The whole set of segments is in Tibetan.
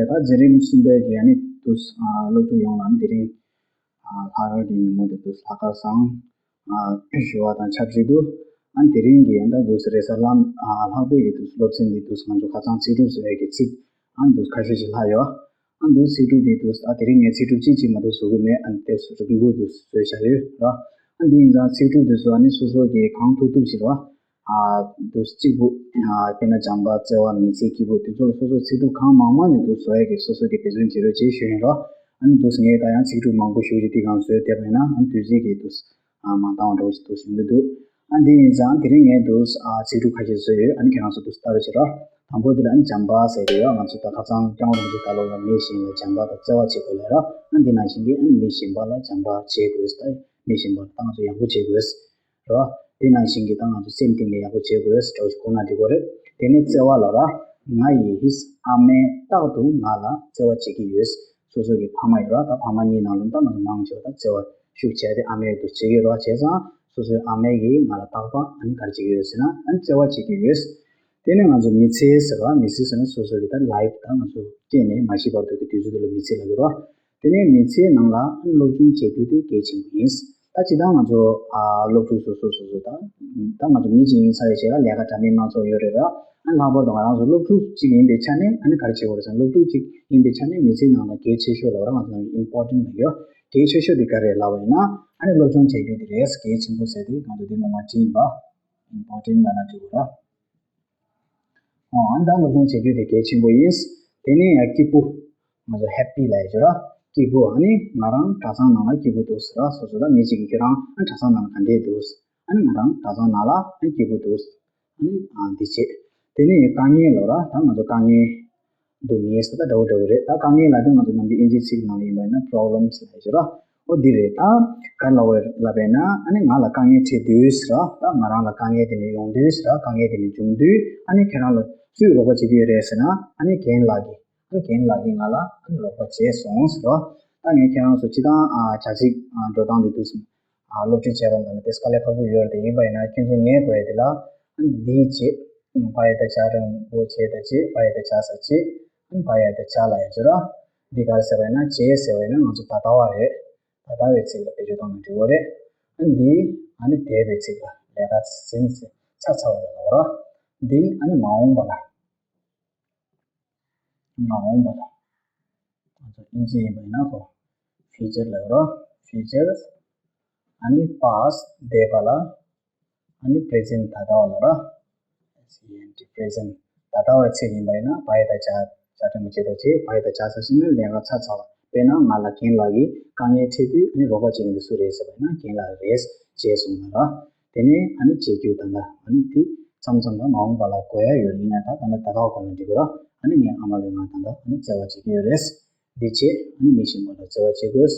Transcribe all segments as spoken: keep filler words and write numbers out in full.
ད་འཛིན་རིམ་གསུམ་པའི་གི་ཨ་ནི་དུས་སློབ་ཕྲུག་ཡོངས་ལ་ཨ་ནི་དེ་རིང་ལྷག་དཀར་གྱི་ཉིན་མོ་དེ་དུས་ལྷག་དཀར་བཟང་ཞུ་བ་དང་ཆབས་ཅིག་ཏུ། ཨ་ནི་དེ་རིང་གི་ཨ་ནི་ད་དུས་རེས་གཟའ་ལྷག་ལྷག་པའི་གི་དུས་སློབ་ཚན་འདི་དུས་ང་ཚོ་ཁ་སང་ཚིག་གྲུབ་བཟོ་ཡས་ཀྱི་ཚིག་ཨ་ནི་དུས་ཁ་ཤས་ཤིག་ལྷག་ཡོད། ཨ་ནི་དུས་ཚིག་གྲུབ་འདི་དུས་ཨ་དེ་རིང་ངས་ཚིག་གྲུབ་གཅིག་གཅིག་མ་གཏོགས་བཟོ་གི་མེད། ཨ་ནི་དེ་རིང་པོ་དུས་བཟོས་བཞག་ཡོད་ར། ཨ་ནི་འདི་ཡིན་ཙང་ཚིག་གྲུབ་དེ་ཚོ་ཨ་ནི་སོ་སོ་གི་གང་ཐུབ་ཐུབ་ཅིག་ར། དུས་གཅིག་པུ། དཔེར་ན་བྱམས་པ་བརྩེ་བ་མི་ཚེ་སྐྱིད་པོ་དེ་ཚོ་ལ་སོ་སོ་ཚིག་གྲུབ་གང་མང་མང་ཞིག་དུས་བཟོ་ཡས་ཀྱི་སོ་སོ་གི་འབད་བརྩོན་བྱེད་རོགས་བྱེད་ཞུ་ཡིན་རོགས། ཨ་ནི་དུས་ངས་ད་ཡང་ཚིག་གྲུབ་མང་པོ་ཞུ་ཞིག་དེ་གང་བཟོས་བསྡད་པ་ཡིན་ན་ཨ་ནི་དུས་ཚིག་གི་དུས་མ་འདང་བ་འདྲ་བོ་ཞིག་དུས་ཟིན་གྱི་འདུག་ཨ་འདི་ཡིན་ཙང་དེ་རིང་ངས་དུས་ཚིག་གྲུབ་ཁ་ཤས་བཟོས་ཡོད། ཨ་ནི་ཁྱེད་རང་ཚོ་དུས་ལྟ་རོགས་བྱེད་རོགས། དང་པོ་དེ་ལ་ཨ་ནི་བྱམས་པ་ཟེར་གྱི་ཡོད། ང་ཚོ་ད་ཁ་སང་སྐྱབས་མགོན་རིན་པོ་ཆེའི་བཀའ་སློབ་ལ་མི་གཞན་ལ་བྱམས་པ་དང་བརྩེ་བ་བྱེད་དགོས་ལབ་རོགས། ཨ་འདི་ནང་བཞིན་གྱི་ཨ་ནི་མི་གཞན་པ་ལ་བྱམས་པ་བྱེད་དགོས། ད་མི་གཞན་པ་ལ་ད་ང་ཚོ་ཡག་པོ་བྱེད་དགོས། རོ། དེ་ནང་བཞིན་གྱི་ད་ང་ཚོ་སེམས་གཏིང་ནས་ཡག་པོ་བྱེད་དགོས་འདྲ་བོ་ཞིག་གོ་ན་འགྲིག་གོ་རེད། དེ་ནས་བརྩེ་བ་ལ་ར། ང་ཡི་ཨ་མས་རྟག་ཏུ་ང་ལ་བརྩེ་བ་བྱེད་ཀྱི་ཡོད། སོ་སོ་གི་ཕ་མ་ཡོད་ར། ད་ཕ་མ་གཉིས་ནང་ལ་ད་ང་ཚོ་མང་ཆེ་བ་ད་བརྩེ་བ་ཤུགས་ཆེ་དེ་ཨ་མས་དུ་བྱེད་ཀྱི་རོ། བྱས་ཙང་སོ་སོའི་ཨ་མས་ཀྱིས་ང་ལ་རྟག་པར་ཨ་ནི་ག་རེ་བྱེད་ཀྱི་ཡོད་ཟེར་ན་ཨ་ནི་བརྩེ་བ་བྱེད་ཀྱི་ཡོད། དེ་ནས་ང་ཚོ་མི་ཚེ་ཟེར་བ་མི་ཚེ་ཟེར་ན་སོ་སོ་གི་ད་life ད་ང་ཚོ་སྐྱེས་ནས་མ་ཤི་བར་དུ་གི་དུས་ཚོད་དེ་ལ་མི་ཚེ་ལབ་ཀྱི་རོ། དེ་ནས་མི་ཚེའི་ནང་ལ་སློབ་སྦྱོང་བྱེད་རྒྱུ་དེ་གལ་ཆེན་པོ་ཡིན། ད་སྤྱིར་བཏང་ང་ཚོ་ཨ་སློབ་ཕྲུག་སོ་སོ་སོ་སོ་དང་ད་ང་ཚོ་མི་གཅིག་ཡིན་ས་ཡོད་བྱས་ལ་ལས་ཀ་འདྲ་མིན་སྣ་ཚོགས་ཡོད་རེད་ར། ཨ་ལྷག་པར་དུ་ང་རང་ཚོ་སློབ་ཕྲུག་ཅིག་ཡིན་པའི་ཆ་ནས་ཨ་ནི་ག་རེ་བྱེད་དགོས་རེད་ཟེར་ན་སློབ་ཕྲུག་ཅིག་ཡིན་པའི་ཆ་ནས་མི་ཚེའི་ནང་ལ་གལ་ཆེ་ཤོས་ལབ་ར་ང་ཚོ་ནང་གི་important ལབ་ཡོད། གལ་ཆེ་ཤོས་དེ་ག་རེ་ལབ་པ་ཡིན་ན་ཨ་ནི་སློབ་སྦྱོང་བྱེད་རྒྱུ་དེ་རེད། གལ་ཆེན་པོ་ཟེར་དུས་ང་ཚོ་འདི་ངོ་མ་བྲིས་ཡིན་པ། important ལབ་ན་འགྲིག་གི་ར། ཨོ་ཨ་ནི་ད་སློབ་སྦྱོང་བྱེད་རྒྱུ་དེ་གལ་ཆེན་པོ་ཡིན། དེ་ནས་ཡང་སྐྱིད་པོ། ང་ཚོ་happy ལབ་ཡ་ཅིག་ར། སྐྱིད་པོ་ཨ་ནི་ང་རང་གྲྭ་ཚང་ནང་ལ་སྐྱིད་པོ་འདུག་ཟེར་ར། སོ་སོ་ལ་མི་གཅིག་གིས་ཁྱོད་རང་ཨ་གྲྭ་ཚང་ནང་ལ་ག་འདྲས་འདུག་ཨ་ནི་ང་རང་གྲྭ་ཚང་ནང་ལ་ཨ་སྐྱིད་པོ་འདུག་ཨ་ནི་ཨ་འདི་བྱེད། དེ་ནས་དཀའ་ངལ་ལབ་ར། ད་ང་ཚོ་དཀའ་ངལ། སྡུག་བསྔལ་ཟེར་ད་འདྲ་བོ་འདྲ་བོ་རེད། ད་དཀའ་ངལ་ལབ་དུས་ང་ཚོ་ནམ་རྒྱུན་དབྱིན་ཇིའི་ཚིག་ནང་ལ་ཡིན་པ་ཡིན་ན་problems ལབ་ཡ་ཅིག་ར། ཨོ་འདི་རེད། ད་ག་རེ་ལབ་པ་ལབ་པ་ཡིན་ན་ཨ་ནི་ང་ལ་དཀའ་ངལ་འཕྲད་དུས་ཟེར་ར། ད་ང་རང་ལ་དཀའ་ངལ་དེ་འདྲ་ཡོང་དུས་ཟེར་ར། དཀའ་ངལ་དེ་འདྲ་བྱུང་དུས་ཨ་ནི་ཁྱེད་རང་ལ་སུས་རོགས་པ་བྱེད་ཀྱི་ཡོད་རེད་ཟེར་ན་ཨ་ནི་རྒན་ལགས་ཀྱིས། ཨ་ནི་རྒན་ལགས་ཀྱིས་ང་ལ་ཨ་ནི་རོགས་པ་བྱས་སོང་ཟེར་རོ། ད་ངས་ཁྱེད་རང་ཚོ་སྤྱིར་བཏང་ཨ་བྱ་ཚིག་ཨ་འགྲོ་སྟངས་འདི་དུས་སུ་ཨ་སློབ་ཁྲིད་བྱས་པ་འདྲ་ན་དེ་དཀའ་ལས་ཁག་པོ་ཡོད་རེད། དེ་ཡིན་པ་ཡིན་ན་ཁྱེད་ཚོ་ངས་དགོས་ཡ་དེ་ལ་ཨ་ནི་འདི་བྱེད། ཨ་ནི་བ་ཡ་བཏགས་བྱ་འགྲེང་བུ་བྱེད་ད་བྱེད། བ་ཡ་བཏགས་བྱ་ས་བྱེད། ཨ་ནི་བ་ཡ་བཏགས་བྱ་ལབ་ཡ་ཅིག་ར། འདི་ག་རེ་ཟེར་བ་ཡིན་ན་བྱེད་ཟེར་བ་ཡིན་ན་ང་ཚོ་ད་ལྟ་བ་རེད། ད་ལྟ་བའི་ཚིག་ལ་བེད་སྤྱོད་བཏང་ན་འགྲིག་གི་རེད། ཨ་ནི་འདི་ཨ་ནི་འདས་པའི་ཚིག་ལ་ལས་ཀ་ཟིན་ཚར་ཚར་བ་ལ་ལབ་ར། འདི་ཨ་ནི་མ་འོངས་པ་ལ། མ་འོངས་པ་ལ། ང་ཚོ་དབྱིན་ཇི་ཡིན་པ་ཡིན་ན་ཁོ་future ལབ་རོ། future ཨ་ནི་past འདས་པ་ལ། ཨ་ནི་present ད་ལྟ་བ་ལ་ར། present ད་ལྟ་བའི་ཚིག་ཡིན་པ་ཡིན་ན་བ་ཡ་བཏགས་བྱ་བྱ་འགྲེང་བུ་བྱེད་ད་བྱེད། བ་ཡ་བཏགས་བྱ་ས་ཟེར་ན་ལས་ཀ་ཚར་ཚར་བ། དཔེར་ན་ང་ལ་རྒན་ལགས་ཀྱིས་དཀའ་ངལ་འཕྲད་དུས་ཨ་ནི་རོགས་པ་བྱེད་མཁན་དེ་སུ་རེད་ཟེར་བ་ཡིན་ན་རྒན་ལགས་རེད་བྱས་སོང་ལབ་ར། དེ་ནས་ཨ་ནི་བྱེད་རྒྱུ་ད་ལྟ་ཨ་ནི་དེ་མཚམས་མཚམས་ལ་མ་འོངས་པ་ལ་གོ་ཡ་ཡོད། ཡིན་ན་ད་ད་ལྟ་ད་ལྟ་བ་གོ་ན་འགྲིག་གི་ར། ཨ་ནི་ངའི་ཨ་མ་གིས་ང་ད་ལྟ་ཨ་ནི་བརྩེ་བ་བྱེད་ཀྱི་ཡོད་རེད། འདི་བྱེད། ཨ་ནི་མི་གཞན་པ་ལ་བརྩེ་བ་བྱེད་དགོས།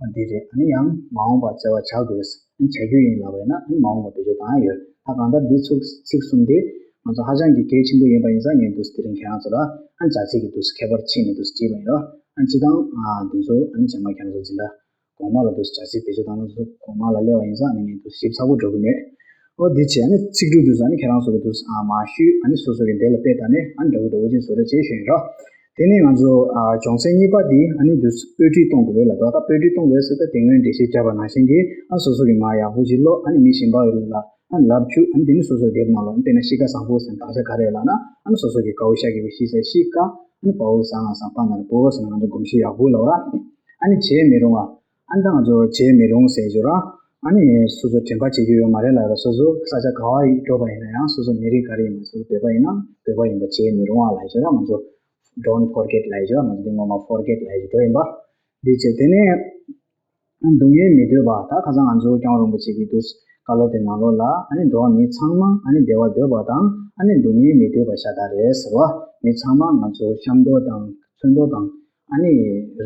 ཨ་འདི་རེད། ཨ་ནི་ཡང་མ་འོངས་པ་བརྩེ་བ་བྱ་དགོས། ཨ་ནི་བྱ་རྒྱུ་ཡིན་ལབ་པ་ཡིན་ན་ཨ་ནི་མ་འོངས་པ་བེད་སྤྱོད་བཏང་ཡ་ཡོད། ད་གང་ལྟར་འདི་ཚིག་ཚིག་གསུམ་དེ་ང་ཚོ་ཧ་ཅང་གི་གལ་ཆེན་པོ་ཡིན་པ་ཡིན་ཙང་ངས་འདུག་དེ་རིང་ཁྱེད་རང་ཚོ་ལ་ཨ་ནི་བྱ་ཚིག་གི་འདུག་ཁྱད་པར་ཕྱེ་ནས་འདུག་བྲིས་པ་ཡིན་རོ། ཨ་ནི་སྤྱིར་བཏང་ཨ་འདི་ཚོ་ཨ་ནི་རྗེས་མ་ཁྱེད་རང་ཚོ་འཛིན་གྲྭ་གོང་མ་ལ་འདུག་སེ་བྱ་ཚིག་བེད་སྤྱོད་བཏང་ན་འདུག་སེ་གོང་མ་ལ་སླེབས་པ་ཡིན་ཙང་ཨ་ནི་ངས་འདུག་སེ་ཞིབ་ཚགས་པོ་འགྲོ་གི་མེད། ཨོ་འདི་བྱས་ཨ་ནི་ཚིག་གྲུབ་འདུག་སེ་ཨ་ནི་ཁྱེད་རང་ཚོ་གི་འདུག་སེ་ཨ་མ་ཞུས་ཨ་ནི་སོ་སོ་གི་འདི་ལ་དཔེ་ལྟ་ནས་ཨ་ནི་འདྲ་བོ་འདྲ་བོ་ཅིག་བཟོ་རེ་བྱེད་ཞུ་ཡིན་རོ། དེ་ནས་ང་ཚོ་ཨ་སྦྱོང་ཚན་གཉིས་པ་འདི་ཨ་ནི་འདུག་སེ་དཔེ་ཁྲིད་གཏོང་དགོས་ལ་འདུག་ད་དཔེ་ཁྲིད་གཏོང་དགོས་ཟེར་ད་དེ་སྔོན་འགྲེལ་བཤད་བརྒྱབ་པ་ནང་བཞིན་གྱི་ཨ་སོ་སོ་གི་མ་ཡག་པོ་ཅིག་ཀློག་ཨ་ནི་མི་གཞན་པ་ལ་ཨ་ནི་ལབ་བཅུག་ཨ་ནི་དེ་ནི་སོ་སོའི་དེབ་ནང་ལ་དཔེར་ན་གཤིས་ཀ་བཟང་པོ་ཟེར་ན་དག་ཆ་ག་རེ་ལབ་ན་ཨ་ནི་སོ་སོ་གི་གའུ་ཤ་གི་གཤིས་ཟེར་གཤིས་ཀ་ཨ་ནི་བའུ་ཟ་ང་ཟ་པ་ན་ར་པོ་ཟེར་ན་ང་ཚོ་གོམས་གཤིས་ཡག་པོ་ལབ་ར། ཨ་ནི་བྱེད་མི་རུང་བ། ཨ་ནི་ད་ང་ཚོ་བྱེད་མི་རུང་ཟེར་རྒྱུ་ར། ཨ་ནི་སོ་སོ་དྲན་པ་བྱེད་རྒྱུ་ཡོད་མ་རེད་ལབ་ར། སོ་སོ་ས་ཆ་ག་བ་ཡིན་འགྲོ་བ་ཡིན་ན་ཡང་སོ་སོ་མི་རིགས་ག་རེ་ཡིན་པ་སོ་སོ་བོད་པ་ཡིན་ན་བོད་པ་ཡིན་པ་བྱེད་མི་རུང་བ་ལབ་རྒྱུ་ར། ང་ཚོ་don't forget ལབ་རྒྱུ་ར། ང་ཚོ་འདི་ངོ་མ་forget ལབ་རྒྱུ་འགྲོ་ཡིན་པ། འདི་བྱས་དེ་ནས་སྡུག་བསྔལ་མི་འདོད་པ། ད་ཁ་སང་ང་ཚོ་སྐྱབས་མགོན་རིན་པོ་ཆེ་གི་འདུག་བཀའ་སློབ་དེ་ནང་ལོགས་ལ་ཨ་ནི་འགྲོ་བ་མི་ཚང་མ་ཨ་ནི་བདེ་བ་འདོད་པ་དང་ཨ་ནི་སྡུག་བསྔལ་མི་འདོད་པ་ཤ་སྟག་རེད་ཟེར་བ། མི་ཚང་མ་ང་ཚོ་ཤ་མདོག་དང་ཚོན་མདོག་དང་ཨ་ནི་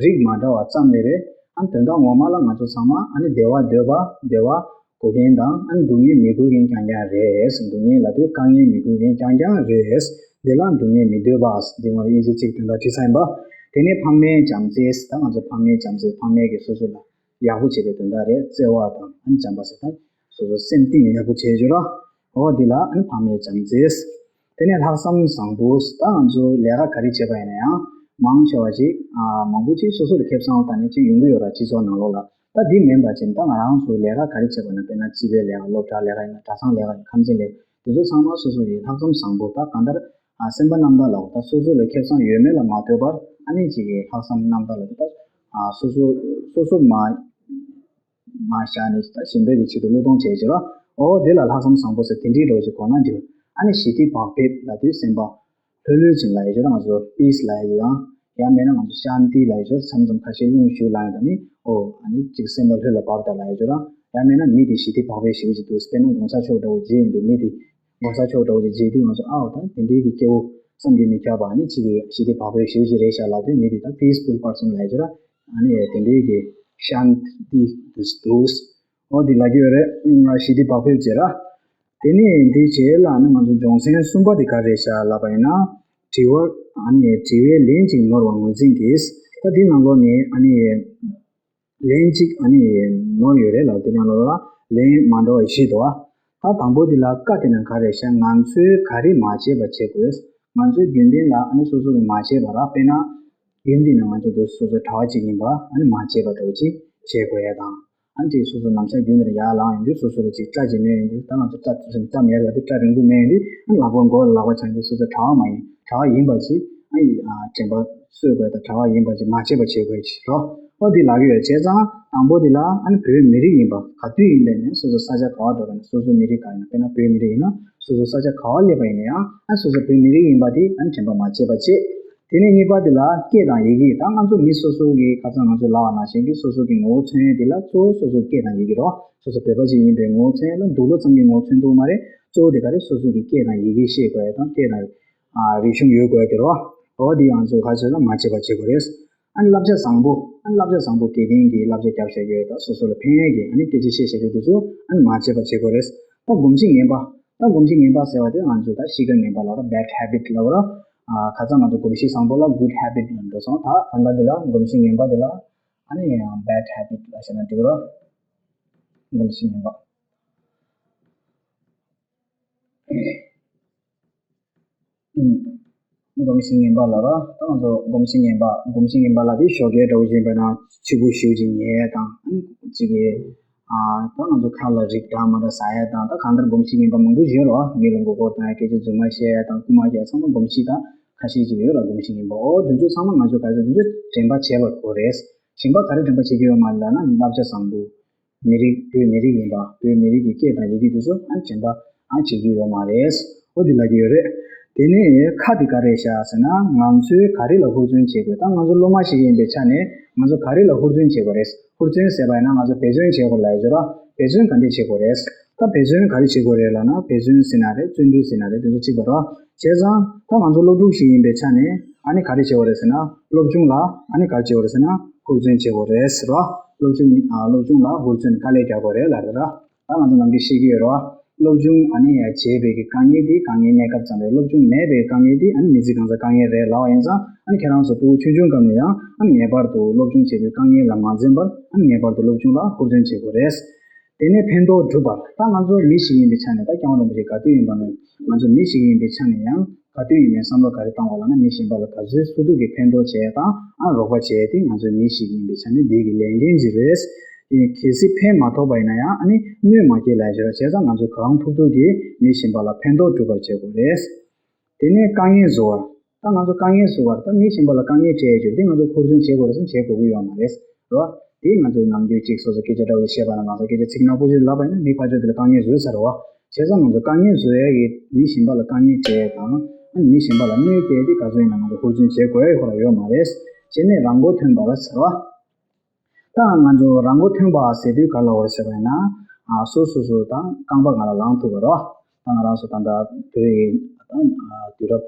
རིགས་མ་འདྲ་བ་ཙམ་ལས་རེད། ཨ་ནི་དོན་དག་ངོ་མ་ལ་ང་ཚོ་ཚང་མ་ཨ་ནི་བདེ་བ་འདོད་པ་བདེ་བ་དགོས་མཁན་དང་ཨ་ནི་སྡུག་བསྔལ་མི་དགོས་མཁན་རྐྱང་རྐྱང་རེད། སྡུག་བསྔལ་ལབ་དུས་དཀའ་ངལ་མི་དགོས་མཁན་རྐྱང་རྐྱང་རེད། འདི་ལ་སྡུག་བསྔལ་མི་འདོད་པ། འདི་ངོ་ལ་དབྱིན་ཇི་ཚིག་དོན་དག་བྲིས་ཚར་ཡིན་པ། དེ་ནས་ཕ་མའི་བྱམས་བརྩེ། ད་ང་ཚོ་ཕ་མའི་བྱམས་བརྩེ་ཕ་མས་ཀྱི་སོ་སོ་ལ་ཡག་པོ་བྱེད་པའི་དོན་དག་རེད། བརྩེ་བ་དང་ཨ་ནི་བྱམས་པ་ཟེར་ད་སོ་སོ་སེམས་གཏིང་ནས་ཡག་པོ་བྱེད་རྒྱུ་ར། འོ་འདི་ལ་ཨ་ནི་ཕ་མའི་བྱམས་བརྩེ། དེ་ནས་ལྷག་བསམ་བཟང་པོ། ད་ང་ཚོ་ལས་ཀ་ག་རེ་བྱེད་པ་ཡིན་ན་ཡང་ མང་ཆེ་བ་ཅིག་ཨ་མང་པོ་ཅིག་སོ་སོ་ལ་ཁེ་བཟང་ད་ནི་ཅིག་ཡོང་གི་ཡོད་ར། སྤྱི་ཚོགས་ནང་ལོགས་ལ། ད་འདི་མིན་པ་ཅིག་ད་ང་རང་ཚོ་ལས་ཀ་ག་རེ་བྱེད་པ་ན། དཔེར་ན་སྤྱི་པའི་ལས་ཀ། སློབ་གྲྭ་ལས་ཀ་ཡིན་ན། གྲྭ་ཚང་ལས་ཀ་ཡིན་ན། ཁམས་ཚན་ལས་ཀ། དེ་ཚོ་ཚང་མ་སོ་སོ་ཡི་ལྷག་བསམ་བཟང་པོ། ད་གང་ལྟར་ཨ་སེམས་པ་རྣམ་དག་ལ། ད་སོ་སོ་ལ་ཁེ་བཟང་ཡོད་མེད་ལ་མ་ལྟོས་པར། ཨ་ནི་ཅིག་གི་ལྷག་བསམ་རྣམ་དག་ལ། ད་ཨ་སོ་སོ་སོ་སོ་མ་མ་བཞག་ནས་ད་གཞན་པའི་གི་ཆེད་དུ་བློས་གཏོང་བྱས་བྱས་ར། ཨོ་དེ་ལ་ལྷག་བསམ་བཟང་པོ་ཟེར་དེ་འདྲའི་འདྲ་བོ་ཅིག་གོ་ན་འགྲིག། ཨ་ནི་ཞི་བདེ་བག་ཕེབས་ལབ་དུས་སེམས་པ་ལྷོད་ལྷོད་ཅིག་ལབ་ཡ་ཅིག་ར། ང་ཚོ་པིས་ལབ་ཡ་ཅིག་དང་། ཡང་མིན་ན་ང་ཚོ་ཤཱན་ཏི་ལབ་ཡ་ཅིག་ར། མཚམས་མཚམས་ཁ་ཤས་རླུང་ཤུགས་ལངས་ཡ་དང་ནི། ཨོ་ཨ་ནི་ཅིག་སེམས་པ་ལྷོད་ལ་བབས་ད་ལབ་ཡ་ཅིག་ར། ཡང་མིན་ན་མི་དེ་ཞི་བདེ་བག་ཕེབས་ཞེ་པོ་ཅིག་འདུག། དཔེར་ན་གོང་ས་མཆོག་འདྲ་བོ་མཇལ་ཡོང་དུས་མི་དེ། གོང་ས་མཆོག་འདྲ་བོ་ཅིག་མཇལ་དུས་ང་ཚོ་ཨའོ་ད་དེ་འདྲའི་གི་སྐྱེ་བོ་བསམ་གྱིས་མི་ཁྱབ་པ། ཨ་ནི་ཅིག་གི་ཞི་བདེ་བག་ཕེབས་ཞེ་པོ་ཅིག་རེད་ཤག་ལབ་དུས་མི་དེ་ད་peaceful person་ལབ་ཡ་ཅིག་ར། ཨ་ནི་དེ་འདྲའི་གི་ཤཱན་ཏི་དུ་དུས། ཨོ་འདི་ལབ་ཀྱི་ཡོད་རེད། ང་ཞི་བདེ་བག་ཕེབས་བྱེད་ར། དེ་ནས་འདི་རྗེས་ལ་ནི་ང་ཚོ་སྦྱོང་ཚན་གསུམ་པ་དེ་ག་རེ་རེད་ཤག་ལབ་པ་ཡིན་ན། དྲི་བ། ཨ་ནི་དྲི་བའི་ལན་གཅིག་ནོར་བ་ངོས་འཛིན་གྱིས། ད་འདི་ནང་ལོགས་ནས་ཨ་ནི་ལན་གཅིག་ཨ་ནི་ནོར་ཡོད་རེད་ལ། འདི་ནང་ལོགས་ལ་ལན་མ་འདྲ་བ་བཞི་འདུག་ཨ། ད་དང་པོ་འདི་ལ་ཀ་དེ་ན་ག་རེ་རེད་ཤག། ང་ཚོས་ག་རེ་མ་བྱས་པ་བྱེད་དགོས། ང་ཚོའི་རྒྱུན་ལྡན་ལ་ཨ་ནི་སོ་སོ་གིས་མ་བྱས་པ་ར། དཔེར་ན། རྒྱུན་འདི་ནི་ང་ཚོ་འདི་སོ་སོའི་གྲྭ་པ་གཅིག་ཡིན་པ། ཨ་ནི་མ་བྱས་པ་འདྲ་བོ་ཅིག་བྱེད་དགོས་ཡ་དང་། ཨ་ནི་ཅིག་སོ་སོ་ནམ་ཞག་རྒྱུན་དུ་ཡར་ལངས་ཡོང་དུས་སོ་སོ་ལ་ཅིག་སྐྲ་ཅིག་མེད་ཡོང་དུས། ད་ང་ཚོ་སྐྲ་སྐྲ་མེད་ལ་དེ་སྐྲ་རིང་པོ་མེད་ཡོང་དུས། ཨ་ནི་ལག་པ་མགོ་ལ་ལག་པ་འཆང་དུས་སོ་སོ་གྲྭ་པ་མ་ཡིན། གྲྭ་པ་ཡིན་པ་ཅིག་ཨ་ནི་ཨ་དྲན་པ་གསོས་དགོས་དང་། གྲྭ་པ་ཡིན་པ་ཅིག་མ་བྱས་པ་བྱེད་དགོས་ཅིག་རོ། ཨོ་འདི་ལབ་ཀྱི་ཡོད། བྱས་ཙང་དང་པོ་འདི་ལ་ཨ་ནི་བོད་མི་རིགས་ཡིན་པ་ག་དུས་ཡིན་པའི་ནས་སོ་སོ་ས་ཆ་ག་བ་འགྲོ་བའི་ནས་སོ་སོ་མི་རིགས་ག་ཡིན་ན། དཔེར་ན་བོད་མི་རིགས་ཡིན་ན་སོ་སོ་ས་ཆ་ག་བ་སླེབས་པ་ཡིན་ན་ཡང་ཨ་སོ་སོ་བོད་མི་རིགས་ཡིན་པ་དེ་ཨ་ནི་དྲན་པ་མ་བརྗེད་པ་བྱེད། དེ་ནས་གཉིས་པ་དེ་ལ་སྐད་དང་ཡི་གེ། ད་ང་ཚོ་མི་སོ་སོ་གི་ཁ་སང་ང་ཚོས་ལབ་པ་ནང་བཞིན་གྱི་སོ་སོ་གི་ངོ་བོ་མཚོན་ཡས་དེ་ལ་གཙོ་བོ་སོ་སོ་སྐད་དང་ཡི་གེ་རོ། སོ་སོ་བོད་པ་ཅིག་ཡིན་པའི་ངོ་བོ་མཚོན་ཡས་ལ་འདུག་ལོ་ཙམ་གྱི་ངོ་བོ་མཚོན་ཐུབ་མ་རེད། གཙོ་བོ་དེ་ག་རེ། སོ་སོ་གི་སྐད་དང་ཡི་གེ་ཤེས་དགོས་ཡས་དང་། སྐད་དང་ཨ་རིག་གཞུང་ཡོད་དགོས་ཡས་དེ་རོ། འོ་དེ་ང་ཚོ་ག་ཚོད་ལ་མ་བརྗེད་པ་བྱེད་དགོས་རེད། ཨ་ནི་བསླབ་བྱ་བཟང་པོ། ཨ་ནི་བསླབ་བྱ་བཟང་པོ། དགེ་རྒན་གྱིས་བསླབ་བྱ་རྒྱབ་བཞག་ཡོད་དང་། སོ་སོ་ལ་ཕན་ཡས་ཀྱི་ཨ་ནི་སྐད་ཆ་བཤད་བཞག་ཡོད་དེ་ཚོ་ཨ་ནི་མ་བརྗེད་པ་བྱེད་དགོས་རེད། ད་གོམས་གཤིས་ངན་པ། ད་གོམས་གཤིས་ངན་པ་ཟེར་བ་དེ་ང་ཚོས་ད་གཤིས་ཀ་ངན་པ་ལབ་ར། bad habit་ལབ་ར། ཨ་ཁ་སང་ང་ཚོ་གོམས་གཤིས་བཟང་པོ་ལ་good habit་ལ་འགྲོ་སོང་། ད་ད་ལྟ་འདི་ལ་གོམས་གཤིས་ངན་པ་འདི་ལ་ཨ་ནི་bad habit་ལ་བཤད་ན་འགྲིག་ར། གོམས་གཤིས་ངན་པ། ཨུམ། གོམས་གཤིས་ངན་པ་ལབ་ར། ད་ང་ཚོ་གོམས་གཤིས་ངན་པ། གོམས་གཤིས་ངན་པ་ལབ་དུས་ཞོགས་ཀས་འདྲ་བོ་ཅིག་ཡིན་པ་ན་ཕྱི་པོ་ཞེ་པོ་ཅིག་ཉལ་ཡས་དང་། ཨ་ནི་ཅིག་གི་ཨ་ད་ང་ཚོ་ཁ་ལ་རིགས་འདྲ་མ་འདྲ་ཟ་ཡས་དང་། ད་གང་ལྟར་གོམས་གཤིས་ངན་པ་མང་པོ་ཡོད་རེད་བ། མི་ལ་མགོ་སྐོར་བཏང་ཡས། སྐད་ཆ་རྫུན་མ་བཤད་ཡས་དང་། རྐུ་མ་རྒྱག་ཡས། ཚང་མ་གོམས་གཤིས་ད་ཁ་ཤས་ཅིག་ཡོད་ར། གོམས་གཤིས་ངན་པ། ཨོ་དེ་ཚོ་ཚང་མ་ང་ཚོ་ག་ཚོད་དེ་ཚོ་དྲན་པ་བྱེད་པ་དགོས་རེད། གཞན་པ་ག་རེ་དྲན་པ་བྱེད་རྒྱུ་ཡོད་མ་རེད་ལབ་ན། བསླབ་བྱ་བཟང་པོ། མི་རིགས། བོད་མི་རིགས་ཡིན་པ། བོད་མི་རིགས་ཀྱི་སྐད་དང་ཡི་གེ་དེ་ཚོ་ཨ་དྲན་པ་ཨ་བྱེད་རྒྱུ་ཡོད་མ་རེད། ཨོ་འདི་ལབ་ཀྱི་ཡོད་རེད། དེ་ནས་ཁ་དེ་ག་རེ་བཞག་ཟེར་ན། ང་ཚོས་ག་རེ་ལ་ཧུར་བརྩོན་བྱེད་དགོས། ད་ང་ཚོ་སློབ་མ་ཞིག་ཡིན་པའི་ཆ་ནས་ང་ཚོ་ག་རེ་ལ་ཧུར་བརྩོན་བྱེད་དགོས་རེད། ཧུར་བརྩོན་ཟེར་བ་ཡིན་ན་ང་ཚོ་འབད་བརྩོན་བྱེད་དགོས་ལབ་ཡོད་ར། འབད་བརྩོན་ག་འདྲས་བྱེད་དགོས་རེད། ད་འབད་བརྩོན་ག་རེ་བྱེད་དགོས་རེད་ལབ་ན། འབད་བརྩོན་ཟེར་ན་རེད། བརྩོན་འགྲུས་ཟེར་ན་རེད། དེ་ཚོ་གཅིག་པ་ར། བྱས་ཙང་ད་ང་ཚོ་སློབ་ཕྲུག་ཞིག་ཡིན་པའི་ཆ་ནས་ཨ་ནི་ག་རེ་བྱེད་དགོས་རེད་ཟེར་ན། སློབ་སྦྱོང་ལ་ཨ་ནི་ག་རེ་བྱེད་དགོས་རེད་ཟེར་ན། ཧུར་བརྩོན་བྱེད་དགོས་རེད་ཟེར་བ། སློབ་སྦྱོང་ཡིན། ཨ་སློབ་སྦྱོང་ལ་ཧུར་བརྩོན་དཀའ་ལས་རྒྱག་དགོས་རེད་ལབ་རེད་ར། ད་ང་ཚོ་ནམ་རྒྱུན་ཤེས་ཀྱི་ཡོད་རེད་བ། སློབ་སྦྱོང་ཨ་ནི་ཡ་བྱས་པའི་གི་དཀའ་ངལ་དེ་དཀའ་ངལ་གནས་སྐབས་ཙམ་རེད། སློབ་སྦྱོང་མེད་པའི་དཀའ་ངལ་དེ་ཨ་ནི་མི་ཚེ་གང་ཚང་དཀའ་ངལ་རེད་ལབ་པ་ཡིན་ཙང་། ཨ་ནི་ཁྱེད་རང་ཚོ་ཕྲུ་གུ་ཆུང་ཆུང་སྐབས་ནས་ཡང་ཨ་ནི་ངེས་པར་དུ་སློབ་སྦྱོང་བྱེད་དུས་དཀའ་ངལ་ལ་མ་འཛེམས་པར་ཨ་ནི་ངེས་པར་དུ་སློབ་སྦྱོང་ལ་ཧུར་བརྩོན་བྱེད་དགོས་རེད། དེ་ནས་ཕན་ཐོགས་སྒྲུབ་པར། ད་ང་ཚོ་མི་ཞིག་ཡིན་པའི་ཆ་ནས། ད་སྐྱབས་མགོན་རིན་པོ་ཆེ་ག་དུས་ཡིན་པ་ནས་ང་ཚོ་མི་ཞིག་ཡིན་པའི་ཆ་ནས་ཡང་ག་དུས་ཡིན་པའི་བསམ་བློ་ག་རེ་བཏང་བ་ལབ་ན། མི་གཞན་པ་ལ་ག་ཚོད་ཚུགས་ཐུབ་ཀྱི་ཕན་ཐོགས་བྱས་དང་ཨ་རོགས་པ་བྱས་ཏེ་ང་ཚོ་མི་ཞིག་ཡིན་པའི་ཆ་ནས་འདི་གི་ལས་འགན་ཅིག་རེད། གལ་སྲིད་ཕན་མ་ཐོགས་པ་ཡིན་ན་ཡང་ཨ་ནི་གནོད་མ་སྐྱེལ་ལབ་ཡ་ཅིག་རེད། བྱས་ཙང་ང་ཚོས་གང་ཐུབ་ཐུབ་ཀྱིས་མི་གཞན་པ་ལ་ཕན་ཐོགས་སྒྲུབ་པར་བྱེད་དགོས་རེད། དེ་ནས་དཀའ་ངལ་བཟོ་བ། ད་ང་ཚོ་དཀའ་ངལ་བཟོ་བར། ད་མི་གཞན་པ་ལ་དཀའ་ངལ་སྤྲད་ཡོད་དེ་ང་ཚོ་ཧུར་བརྩོན་བྱེད་དགོས་རེད་ཟེར་ན་བྱེད་དགོས་ཀྱི་ཡོད་མ་རེད། རེད་བ། དེ་ང་ཚོས་ནམ་རྒྱུན་གཅིག་སོ་སོ་སྐད་ཆ་འདྲ་བོ་ཞིག་བཤད་པ་ན། ང་ཚོ་སྐད་ཆ་ཚིག་ནག་པོ་ཞིག་ལབ་པ་ཡིན་ན་མི་ཕར་ཕྱོགས་དེ་ལ་དཀའ་ངལ་བཟོས་ཚར་རེད་བ། བྱས་ཙང་ང་ཚོ་དཀའ་ངལ་བཟོ་ཡ་གི་མི་གཞན་པ་ལ་དཀའ་ངལ་སྤྲད་ཡ་དང་། ཨ་ནི་མི་གཞན་པ་ལ་གནོད་སྐྱེལ་ཡ་དེ་ག་ཚོད་ཡིན་ན་ང་ཚོ་ཧུར་བརྩོན་བྱེད་དགོས་ཡ་ཁོ་རང་ཡོད་མ་རེད། བྱས་ནས་རང་མགོ་ཐོན་པ་རེད་ཟེར་བ། ད་ང་ཚོ་རང་མགོ་ཐོན་པ་ཟེར་དུས་ག་ལ་བར་ཟེར་བ་ཡིན་ན། ཨ་སོ་སོ་སོ་དང་རྐང་པ་སྒང་ལ་ལངས་ཐུབ་པ་རེད་བ། ད་ང་རང་ཚོ་ད་ལྟ་བོད་ཡིག་ད་ཨ་དུས་རབས།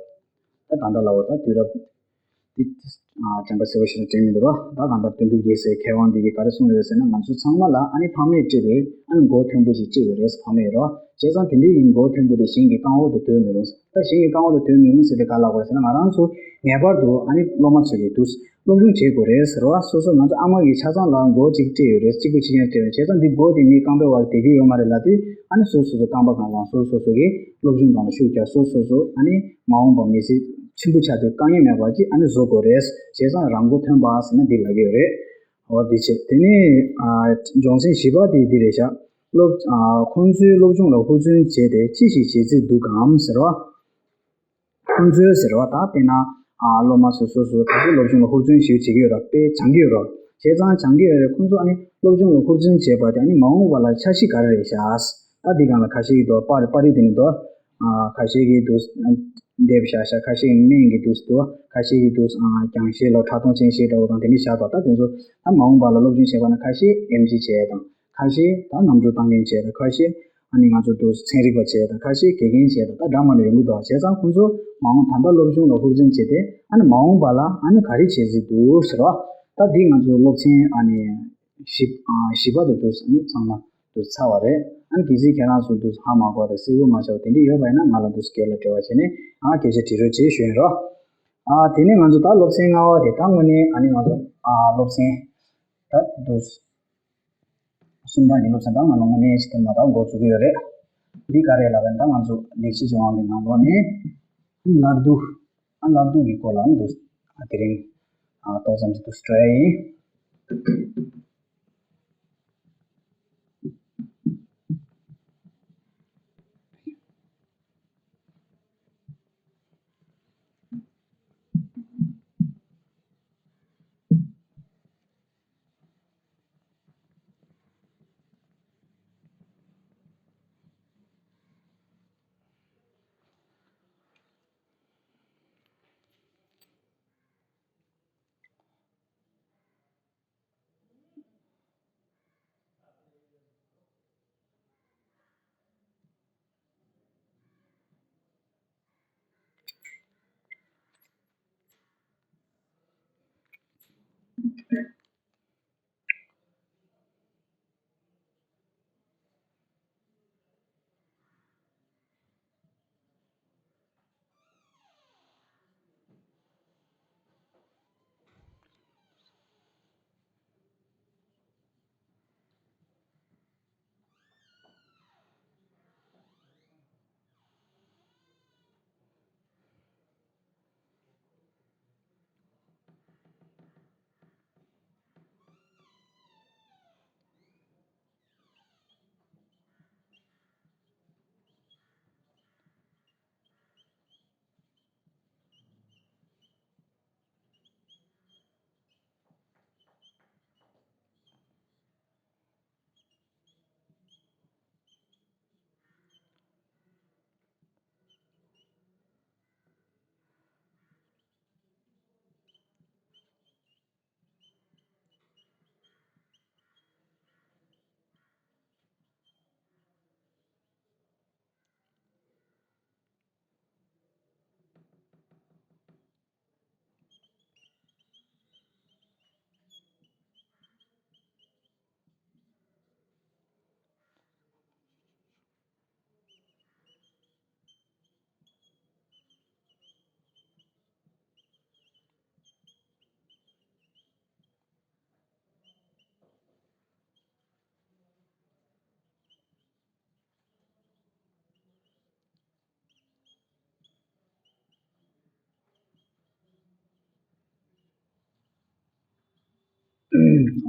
ད་ད་ལྟ་ལ་བར་ད་དུས་རབས་འདི་ཨ་དྲན་པ་གསལ་པོ་ཞིག་ལ་དྲན་མི་འདུག་ར། ད་གང་ལྟར་དོན་གྲུབ་རྒྱལ་སྲས་མཁས་དབང་འདི་གིས་ག་རེ་གསུངས་ཡོད་ཟེར་ན། ང་ཚོ་ཚང་མ་ལ་ཨ་ནི་ཕ་མས་སྤྲད་པའི་ཨ་ནི་མགོ་མཐོན་པོ་ཞིག་སྤྲད་ཡོད་རེད། ཕ་མས་ར། བྱས་ཙང་དེ་འདྲའི་ཡིན་མགོ་མཐོན་པོ་དེ་གཞན་གྱི་རྐང་འོག་ཏུ་སྡོད་མི་རུང་། ད་གཞན་གྱི་རྐང་འོག་ཏུ་སྡོད་མི་རུང་ཟེར་དེ་ག་ལ་གོ་རེད་ཟེར་ན། ང་རང་ཚོ་ངེས་པར་དུ་ཨ་ནི་སློབ་མ་ཚོ་གིས་འདུག་སློབ་སྦྱོང་བྱེད་དགོས་རེད་ཟེར་བ། སོ་སོ་ང་ཚོ་ཨ་མ་གིས་ཆ་ཚང་ལ་མགོ་གཅིག་སྤྲད་ཡོད་རེད། གཅིག་པུ་གཅིག་རྐྱང་སྤྲད་ཡོད། བྱས་ཙང་འདི་མགོ་དེ་མིའི་རྐང་པའི་བར་དུ་བསྡད་རྒྱུ་ཡོད་མ་རེད་ལབ་དུས། ཨ་ནི་སོ་སོ་སོ་རྐང་པ་སྒང་ལ་སོ་སོ་སོ་གིས་སློབ་སྦྱོང་སྒང་ལ་ཤུགས་རྒྱག་སོ་སོ་སོ་ཨ་ནི་མ་འོངས་པ་མི་ཚེ་ ཆེན་པོ་ཆགས་དུས་དཀའ་ངལ་མེད་པ་ཅིག་ཨ་ནི་བཟོ་དགོས་རེད། བྱས་ཙང་རང་མགོ་ཐོན་པ་ཟེར་ན་འདི་ལབ་ཀྱི་ཡོད་རེད། འོ་འདི་བྱས། དེ་ནས་ཨ་སྦྱོང་ཚན་བཞི་པ་དེ་འདི་རེད་ཤག་སློབ་ཨ་ཁོང་ཚོའི་སློབ་སྦྱོང་ལ་ཧུར་བརྩོན་བྱས་ཏེ་ཅི་ཞིག་བྱེད་རྩིས་འདུག་གམ་ཟེར་བ། ཁོང་ཚོའི་ཟེར་བ་ད་དཔེར་ན་ཨ་སློབ་མ་སོ་སོ་སོ་ད་ཅི་སློབ་སྦྱོང་ལ་ཧུར་བརྩོན་ཞིག་བྱེད་ཀྱི་ཡོད་ར། དཔེ་སྦྱང་གི་ཡོད་ར། བྱས་ཙང་སྦྱང་གི་ཡོད་རེད། ཁོང་ཚོ་ཨ་ནི་སློབ་སྦྱོང་ལ་ཧུར་བརྩོན་བྱས་པ་དེ་ཨ་ནི་མ་འོངས་པ་ལ་འཆར་གཞི་ག་རེ་རེད་ཤག་ད་འདི་སྒང་ལ་ཁ་ཤས་ཀྱིས་འདུག་པར་པར་རིས་དེ་ནི་འདུག་ཨ་ཁ་ཤས་ཀྱིས་འདུག་འདེབས་བཞག་ཤག་ཁ་ཤས་ཀྱིས་སྨན་གྱི་འདུག་འདུག་ཁ་ཤས་ཀྱིས་འདུག་ཨ་རྒྱང་ཤེལ་ལ་ཕྲ་མཐོང་ཅན་ཤེས་འདྲ་བོ་དང་དེ་འདྲ་བཞག་འདུག་ད་དེ་ཚོ་ད་མ་འོངས་པ་ལ་སློབ་སྦྱོང་བྱེད་པ་ན་ཁ་ཤས་ཨེམ་ཆི་བྱས་དང་། ཁ་ཤས་ད་གནམ་གྲུ་བཏང་མཁན་བྱས་དང་། ཁ་ཤས་ཨ་ནི་ང་ཚོ་འདུག་ཚན་རིག་པ་བྱས་དང་། ཁ་ཤས་དགེ་རྒན་བྱས་དང་། ད་འདྲ་མ་འདྲ་ཡོང་གི་འདུག་བྱས་ཙང་ཁོང་ཚོ་མ་འོངས་ད་ལྟ་སློབ་སྦྱོང་ལ་ཧུར་བརྩོན་བྱས་ཏེ་ཨ་ནི་མ་འོངས་པ་ལ་ཨ་ནི་ག་རེ་བྱེད་རྩིས་འདུག་ཟེར་བ། ད་འདི་ང་ཚོ་སློབ་ཚན་ཨ་ནི་བཞི་ཨ་བཞི་པ་དེ་འདུག་ཨ་ནི་ཚང་མ་འདུག་ཚར་བ་རེད། ཨ་ནི་གལ་སྲིད་ཁྱེད་རང་ཚོ་འདུག་ཧ་མ་གོ་དང་གསལ་པོ་མ་ཆགས་པ་དེ་འདྲ་ཡོད་པ་ཡིན་ན་ང་ལ་འདུག་སྐད་ལ་འབྲེལ་བ་བྱས་ནས་ཨ་སྐད་ཆ་དྲི་རོགས་བྱེད་ཞུ་ཡིན་རོགས། ཨ་དེ་ནས་ང་ཚོ་ད་སློབ་ཚན་ལྔ་པ་དེ་ད་དངོས་གནས་ཨ་ནི་ང་ཚོ་ཨ་སློབ་ཚན་ད་འདུག་སུམ་རྟགས་ཀྱི་སློབ་ཚན་དང་ང་ལ་དངོས་གནས་ཅིག་དེ་མ་གཏོགས་འགོ་འཛུགས་ཀྱི་ཡོད་རེད། འདི་ག་རེ་ལབ་པ་ཡིན་ན་ད་ང་ཚོ་ལེགས་བཤད་ལྗོན་དབང་གི་ནང་ལོགས་ནས་བླ་རྡོ། ཨ་བླ་རྡོ་གི་སྐོར་ལ་འདུག་ཨ་དེ་རིང་ཨ་ཏོག་ཙམ་ཅིག་འདུག་སྤྲོ་ཡ་ཡིན།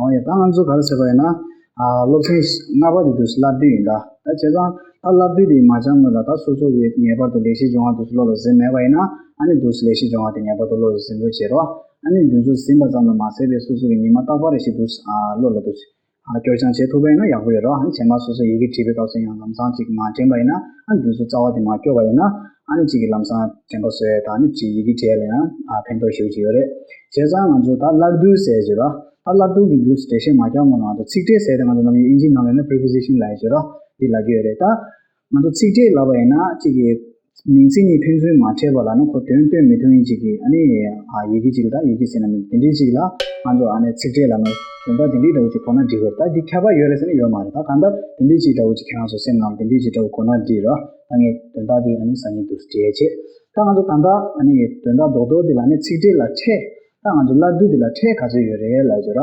འོ་ཡ། ད་ང་ཚོ་ག་རེ་ཟེར་བ་ཡིན་ན། ཨ་སློབ་ཚན་ལྔ་པ་དེ་དུས་སུ་བླ་བསྡུ་ཡིན་ད། ད་བྱས་ཙང་ད་བླ་བསྡུ་དེ་མ་སྦྱང་སྔོན་ལ་ད་སོ་སོ་གི་ངེས་པར་དུ་ལེགས་བཤད་ལྗོན་དབང་དུས་སུ་བློ་ལ་ཟིན་མེད་པ་ཡིན་ན། ཨ་ནི་དུས་སུ་ལེགས་བཤད་ལྗོན་དབང་དེ་ངེས་པར་དུ་བློ་ལ་ཟིན་དགོས་བྱེད་རོགས། ཨ་ནི་དུས་ཚོད་ཟིན་པ་ཙམ་དུ་མ་ཟད་པའི་སོ་སོ་གི་ཉི་མ་རྟག་པར་རེ་ཞིག་དུས་ཨ་བློ་ལ་དུས་ཨ་སྐྱོར་སྦྱང་བྱེད་ཐུབ་པ་ཡིན་ན་ཡག་པོ་ཡོད་རོགས། ཨ་ནི་རྗེས་མ་སོ་སོ་ཡི་གེ་བྲིས་པའི་སྐབས་སུ་ཡང་ལམ་སང་ཅིག་མ་དྲན་པ་ཡིན་ན། ཨ་ནི་དུས་ཚོད་རྩ་བ་དེ་མ་སྐྱོར་བ་ཡིན་ན། ཨ་ནི་གཅིག་གི་ལམ་སང་དྲན་པ་གསོ་ཡས་དང་། ཨ་ནི་གཅིག་ཡི་གེ་བྲིས་ཡས་ལ་ཡང་ཨ་ཕན་ཐོགས་ཞེ་པོ་ཅིག་ཡོད་རེད། བྱས་ཙང་ང་ཚོ་ད་བླ་བསྡུ་ཟེར་གྱི་ར། ད་བླ་བསྡུ་གི་འདུག་འགྲེལ་བཤད་མ་རྒྱག་སྔོན་ལ་ང་ཚོ་ཚིག་ཕྲད་ཟེར་ཏེ། ང་ཚོ་ནམ་རྒྱུན་ཨིན་ཇིའི་ནང་ལ་ཡིན་ན་preposition ལབ་ཡས་ཅིག་ར། འདི་ལབ་ཀྱི་ཡོད་རེད། ད་ང་ཚོ་ཚིག་ཕྲད་ལབ་པ་ཡིན་ན་གཅིག་གི་མིང་ཚིག་གཉིས་ཕན་ཚུན་མ་འཕྲད་པ་ལ་ནི་ཁོ་དོན་སྟོན་མི་ཐུབ་མཁན་ཅིག་གི་ཨ་ནི་ཨ་ཡི་གེ་ཅིག་ལ། ད་ཡི་གེ་ཟེར་ན་མིན། དེ་འདྲའི་ཅིག་ལ་ང་ཚོ་ཨ་ནི་ཚིག་ཕྲད་ལབ་ན་དོན་དག་དེ་འདྲའི་འདྲ་བོ་ཅིག་གོ་ན་འགྲིག་གི་རེད། ད་འདི་ཁྱད་པར་ཡོད་རེད་ཟེར་ན་ཡོད་མ་རེད། ད་གང་ལྟར་དེ་འདྲའི་ཅིག་འདྲ་བོ་ཅིག་ཁྱེད་རང་ཚོ་སེམས་ནང་ལ་དེ་འདྲའི་ཅིག་འདྲ་བོ་གོ་ན་འགྲིག་ར། ད་ངས་དོན་དག་དེ་ཨ་ནི་སང་ཉིན་དུ་འགྲེལ་བྱེད། ད་ང་ཚོ་ད་ལྟ་ཨ་ནི་དོན་དག་རྡོག་རྡོག་དེ་ལ་ནི་ཚིག་ཕྲད་ལ་ཕྲད། ད་ང་ཚོ་བླ་བསྡུ་དེ་ལ་ཕྲད་ག་ཚོད་ཡོད་རེད་ལབ་ཀྱི་ར།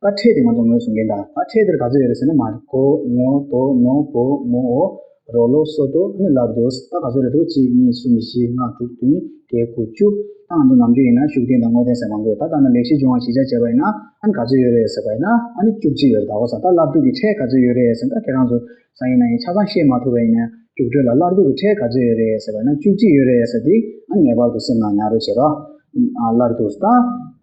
ད་ཕྲད་དེ་ང་ཚོ་ངོས་བཟུང་གིན་ད། ད་ཕྲད་དེར་ག་ཚོད་ཡོད་རེད་ཟེར་ན། མ་གོ་ངོ་དོ་ནོ་བོ་མོ་འོ་ རོ་ལོ། སོ་ཏོ། ཨ་ནི་བླར་དུ། ད་ག་ཚོད་རེད་འདུག་གཅིག་གཉིས། གསུམ། བཞི། ལྔ། དྲུག་བདུན། བརྒྱད། དགུ། བཅུ། ད་ང་ཚོ་ནམ་རྒྱུན་ཡིན་ན་ཤུགས་ལྡན་དང་དངོས་ལྡན་ཟེར་མང་པོ་ཡོད། ད་ལྟ་ན་ལེགས་བཤད་ལྗོན་དབང་བཞི་ཆ་བྱས་པ་ཡིན་ན་ཨ་ནི་ག་ཚོད་ཡོད་རེད་ཟེར་བ་ཡིན་ན་ཨ་ནི་བཅུ་གཅིག་ཡོད་རེད། ད་འོ་ས་ད་བླར་དུ་གི་ཕྲད་ག་ཚོད་ཡོད་རེད་ཟེར་ན་ད་ཁྱེད་རང་ཚོ་སང་ཉིན་གནངས་ཉིན་ཆ་ཚང་ཤེས་མ་ཐུབ་པ་ཡིན་ན་རྒྱུགས་སྤྲོད་ལ་བླར་དུ་གི་ཕྲད་ག་ཚོད་ཡོད་རེད་ཟེར་བ་ཡིན་ན་བཅུ་གཅིག་ཡོད་རེད་ཟེར་དེ་ཨ་ནི་ངེས་པར་དུ་སེམས་ནང་ཉར་རོགས་བྱེད་རོགས། ཨ་བླར་དུ་ད་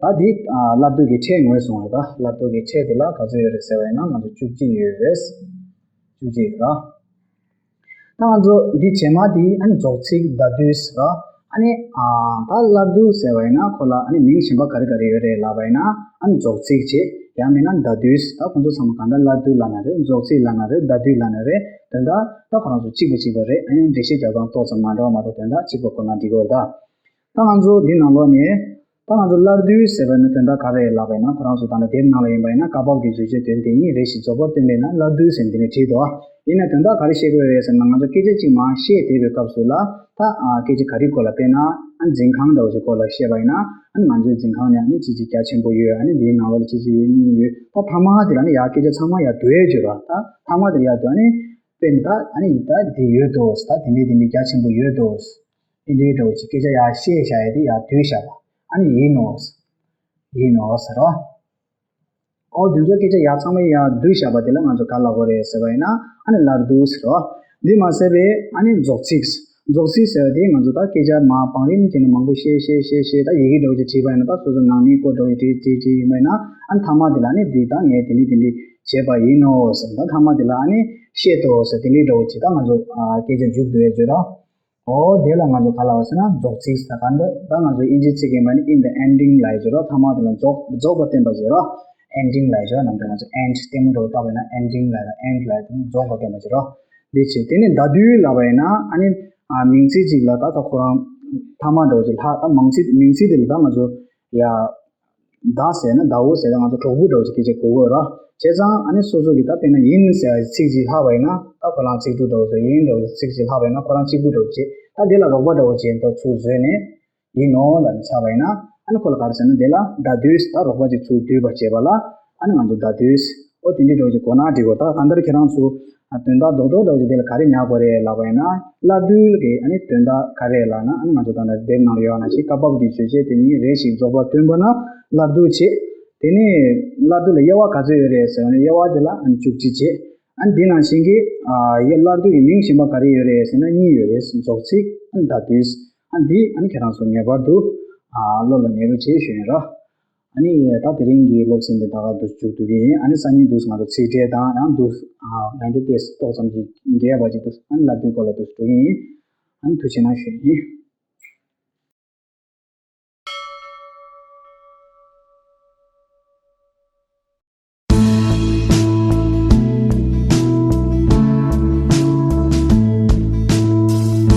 ད་འདི་ཨ་བླར་དུ་གི་ཕྲད་ངོས་བཟུང་བ་རེད། ད་བླར་དུ་གི་ཕྲད་དེ་ལ་ག་ཚོད་ཡོད་རེད་ཟེར་བ་ཡིན་ན་ང་ཚོ་བཅུ་གཅིག་ཡོད་རེད། བཅུ་གཅིག་ར། ད་ང་ཚོ་འདི་རྗེས་མ་འདི་ཨ་ནི་རྫོགས་ཚིག་ད་དུས་ར། ཨ་ནི་ཨ་ད་བླར་དུ་ཟེར་བ་ཡིན་ན་ཁོ་ལ་ཨ་ནི་མིང་གཞན་པ་ག་རེ་ག་རེ་ཡོད་རེད་ལབ་པ་ཡིན་ན་ཨ་ནི་རྫོགས་ཚིག་བྱས། ཡང་མིན་ན་ད་དུས། ད་ཁོང་ཚོ་ཚང་མ་གང་ལྟར་བླར་དུ་ལབ་ན་རེད། རྫོགས་ཚིག་ལབ་ན་རེད། ད་དུས་ལབ་ན་རེད། དོན་དག་ད་ཁོ་རང་ཚོ་གཅིག་པ་གཅིག་པ་རེད། ཨ་ཡང་འགྲེལ་བཤད་རྒྱག་སྟངས་ཏོག་ཙམ་མ་འདྲ་བ་མ་གཏོགས་དོན་དག་གཅིག་པ་ཁོ་ན་འགྲིག་གི་རེད་ད། ད་ང་ཚོ་འདི་ནང་ལོགས་ནས་ད་ང་ཚོ་བླར་དུ་ཟེར་བ་ནི་དོན་དག་ག་རེ་ལབ་པ་ཡིན་ན་ཁོ་རང་ཚོ་ད་ལྟ་དེབ་ནང་ལ་ཡིན་པ་ཡིན་ན་སྐབས་བབ་ཀྱི་བརྗོད་བྱའི་དོན་དེ་ཉིད་རེ་ཞིག་རྫོགས་པར་སྟོན་པས་ན་བླར་དུ་ཟེར་འདི་ནས་བྲིས་འདུག་ཡིན་ན་དོན་དག་ག་རེ་བཤད་དགོས་རེད་ཟེར་ན་ང་ཚོ་སྐད་ཆ་གཅིག་མར་བཤད་བསྡད་པའི་སྐབས་སུ་ལ་ད་སྐད་ཆ་ག་རེའི་སྐོར་ལ་དཔེར་ན་ཨ་འཛིན་ཁང་འདྲ་བོ་ཞིག་སྐོར་ལ་བཤད་པ་ཡིན་ན་ཨ་ང་ཚོའི་འཛིན་ཁང་ནས་ཨ་ནི་ཅི་ཅི་རྒྱ་ཆེན་པོ་ཡོད། ཨ་ནི་འདིའི་ནང་ལོགས་ལ་ཅི་ཅི་ཡོད་གཉིས་གཉིས་ཡོད། ད་མཐའ་མ་དེ་ལ་ནི་ཡར་སྐད་ཆ་ཚང་མ་ཡར་བསྡུ་ཡས་བརྗོད་ར། ད་མཐའ་མ་དེ་ལ་ཡར་བསྡུ་ཨ་ནི་དཔེར་ན་ད་ཨ་ནི་ད་འདི་ཡོད་དོ། ད་དེ་འདྲའི་དེ་འདྲའི་རྒྱ་ཆེན་པོ་ཡོད་དོ། དེ་འདྲའི་འདྲ་བོ་ཅིག་སྐད་ཆ་ཡར་བཤད་བཞག་ཡས་དེ་ཡར་བསྡུས་བཞག་པ། ཨ་ནི་ཡིན་ནོ། ཡིན་ནོ་ཟེར་རོ། ཨོ་དེ་ཚོ་སྐད་ཆ་ཡར་ཚང་མ་ཡར་བསྡུས་བཞག་པ་དེ་ལ་ང་ཚོ་ག་ལབ་དགོས་རེད་ཟེར་བ་ཡིན་ན་ཨ་ནི་བླར་དུ་ཟེར་རོ། འདི་མ་ཟད་པའི་ཨ་ནི་རྫོགས་ཚིག་རྫོགས་ཚིག་ཟེར་བ་དེ་ང་ཚོ་ད་སྐད་ཆ་མར་བང་རིམ་བྱས་ནས་མང་པོ་བཤད་བཤད་བཤད་བཤད་ད་ཡི་གེ་འདྲ་བོ་ཅིག་བྲིས་པ་ཡིན་ན་ད་སོ་སོ་ནང་མིའི་སྐོར་འདྲ་བོ་ཅིག་བྲིས་བྲིས་བྲིས་ཡིན་པ་ཡིན་ན་ཨ་ནི་མཐའ་མ་དེ་ལ་ཨ་ནི་འདི་ད་ངས་དེ་འདྲ་དེ་འདྲ་བྱས་པ་ཡིན་ནོ་ཟེར། ད་མཐའ་མ་དེ་ལ་ཨ་ནི་བཤད་དོ་ཟེར་དེ་འདྲའི་འདྲ་བོ་ཅིག་ད་ང་ཚོ་ཨ་སྐད་ཆ་མཇུག་བསྡུ་ཡས་བརྗོད་ར། ཨོ་དེ་ལ་ང་ཚོ་ག་ལབ་ཟེར་ན་རྫོགས་ཚིག་ཟེར་ག་འདི་ད་ང་ཚོ་དབྱིན་ཇིའི་ཚིག་ཡིན་པ་ནི་in the ending ལབ་ཡས་བརྗོད་ར། མཐའ་མ་དེ་ལ་རྫོགས་རྫོགས་པ་སྟོན་པ་བརྗོད་ར། ending ལབ་ཡས་བརྗོད་ར། ནམ་རྒྱུན་ང་ཚོ་end ལྟད་མོ་འདྲ་བོ་བལྟས་པ་ཡིན་ན་ending ལབ་ཡས་ལ་end ལབ་ཡས་དེ་ནི་རྫོགས་པ་སྟོན་པ་བརྗོད་ར། འདི་བྱས་དེ་ནི་ད་དུས་ལབ་པ་ཡིན་ན་ཨ་ནི་ཨ་མིང་ཚིག་ཅིག་ལ་ད་ད་ཁོ་རང་མཐའ་མ་འདྲ་བོ་ཅིག་ལྷག་ད་མིང་ཚིག་མིང་ཚིག་དེ་ལ་ད་ང་ཚོ་ཡ། ད་ཟེར་ན་ད་འོ་ཟེར་ན་ང་ཚོ་གྲོགས་པོ་འདྲ་བོ་ཅིག་སྐད་ཆ་གོ་དགོས་ར། བྱས་ཙང་ཨ་ནི་སོ་སོ་གི་ད་དཔེར་ན་ཡིན་ཟེར་བའི་ཚིག་ཅིག་ལྷག་པ་ཡིན་ན་ད་ཁོ་རང་ཚིག་གྲུབ་འདྲ་བོ་ཟེར་ཡིན་འདྲ་བོ་ཚིག་ཅིག་ལྷག་པ་ཡིན་ན་ཁོ་རང་གཅིག་པུ་འདྲ་བོ་བྱེད། ད་དེ་ལ་རོགས་པ་འདྲ་བོ་བྱེད་ད་ཚུར་བཟོས་ནས་ཡིན་ནོ་ལབ་ནས་ཆགས་པ་ཡིན་ན་ཨ་ནི་ཁོ་ལ་ག་རེ་ཟེར་ན་དེ་ལ་ད་དུས་ད་རོགས་པ་ཅིག་ཚུར་བསྡུས་པ་བྱེད་པ་ལ་ཨ་ནི་ང་ཚོ་ད་དུས་ཨོ་དེ་འདྲའི་འདྲ་བོ་ཅིག་གོ་ན་འགྲིག་གོ་ད་གང་ལྟར་ཁྱེད་རང་ཚོ། དོན་དག་རྡོག་རྡོག་འདྲ་བོ་ཅིག་དེ་ལ་ག་རེ་ཉར་དགོས་རེད་ལབ་པ་ཡིན་ན། བླར་དུ་གི་ཨ་ནི་དོན་དག་ག་རེ་ལབ་ན་ཨ་ནི་ང་ཚོ་ད་ལྟ་དེབ་ནང་ལ་ཡོད་པ་ནང་བཞིན་སྐབས་བབ་ཀྱི་བརྗོད་བྱ་དེ་ཉིད་རེ་ཞིག་རྫོགས་པར་སྟོན་པ་ན་བླར་དུ་བྱེད། དེ་ནས་བླར་དུ་ལ་དབྱེ་བ་ག་ཚོད་ཡོད་རེད་ཟེར་བ་ནི་དབྱེ་བ་དེ་ལ་ཨ་ནི་བཅུ་གཅིག་བྱེད། ཨ་ནི་དེ་ནང་བཞིན་གྱི་ཡ་བླར་དུ་གི་མིང་གཞན་པ་ག་རེ་ཡོད་རེད་ཟེར་ན་གཉིས་ཡོད་རེད། རྫོགས་ཚིག་ཨ་ནི་ད་དུས། ཨ་ནི་འདི་ཨ་ནི་ཁྱེད་རང་ཚོ་ངེས་པར་དུ་བློ་ལ་ངེས་པ་བྱེད་ཞུ་ཡིན་ར། ཨ་ནི་ད་དེ་རིང་གི་སློབ་ཚན་འདི་ད་ག་འདུག་མཇུག་བསྡུ་གི་ཡིན། ཨ་ནི་སང་ཉིན་འདུག་ང་ཚོ་ཚིག་ཕྲད་དང་ཡང་འདུག་ཡང་འདུག་ཏེ་ཏོག་ཙམ་ཅིག་རྒྱས་པ་ཅིག་འདུག་ཨ་ནི་ལབ་དུས་སྐོར་ལ་འདུག་འགྲོ་གི་ཡིན། ཨ་ནི་ཐུགས་རྗེ་གནང་ཞུ་ཡིན།